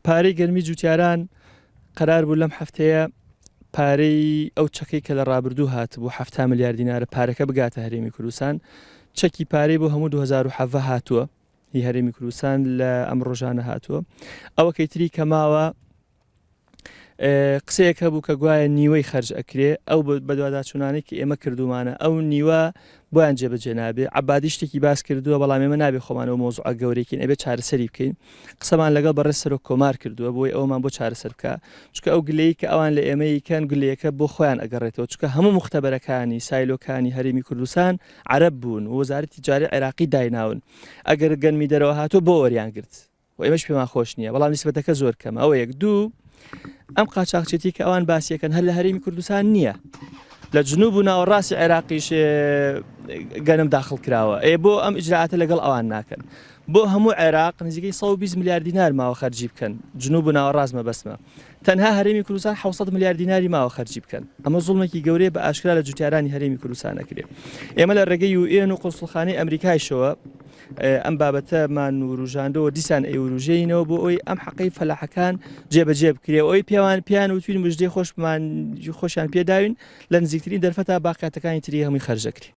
پارەی گەرمی جوتیاران قەرار بوو لەم هەفتەیە پارەی ئەو چەکەی کە لە ڕابردوو هاتبوو 70 ملیار دینارە پارەکە بگاتە هەرێمی کوردستان چەکی پارەی بۆ هەموو 2017 هاتووە هی هەرێمی کوردستان لە ئەم ڕۆژانە هاتووە ئەوەکەی تری کە ماوە قسەیەک هەبوو کە گوایە نیوەی خەرج ئەکرێ ئەو بەدواداچوونانەی کە ئێمە کردومانە ئەو نیوە بۆیان جێبەجێ نابێ عەبادی شتێکی باس کردووە بەڵام ئێمە نابێ خۆمان ئەو مەوزوعە گەورەکەین ئەبێ چارەسەری بکەین قسەمان لەگەڵ بەڕێز سەرۆک کۆمار کردووە بۆی ئەومان بۆ چارەسەر بکە چونکە ئەو گلەیی کە ئەوان لە ئێمەی کەن گلەیەکە بۆ خۆیان ئەگەڕێتەوە چونکە هەموو مختبەرەکانی سایلۆکانی هەرێمی کوردستان عەرەب بوون و وەزارەتی تجاری عێراقی دایناون ئەگەر گەنمی دەرەوە هاتووە بۆ وەریان گرت و ئێمەش پێمان خۆش نییە بەڵام نیسبەتەکە زۆر کەمە ئەوە یەک دوو ئەم قاچاخچێتی کە ئەوان باسیەکەن هەر لە هەرێمی کوردستان نییە لە جنوب و ناوەڕاستی عێراقیش گەنم داخل کراوە ئێ بۆ ئەم ئیجراتە لەگەڵ ئەوان ناکەن بۆ هەموو عێراق نزیکەی 120 ملیار دینار ماوە خەرجی بکەن جنوب و ناوەڕاست مەبەستمە تەنها هەرێمی کوردستان 600 ملیار دیناری ماوە خەرجی بکەن ئەمە زوڵمێکی گەورەیە بە ئاشکرا لە جوتیارانی هەرێمی کوردستان ئەکرێ ئێمە لە ڕێگەی یوئێن و قونسڵخانەی ئەمریکایشەوە ئەم بابەتەمان وروژاندەوە دیسان ئەیوروژێینەوە بۆ ئەوی ئەم حەقەی فەلاحەکان جێبەجێ بکرێ ئەوی پێوان پیان وتوین مژدەی خۆشمان خۆشیان پێداوین لە نزیکترین دەرفەتا باقیاتەکانی تری هەمووی خەرجەکری.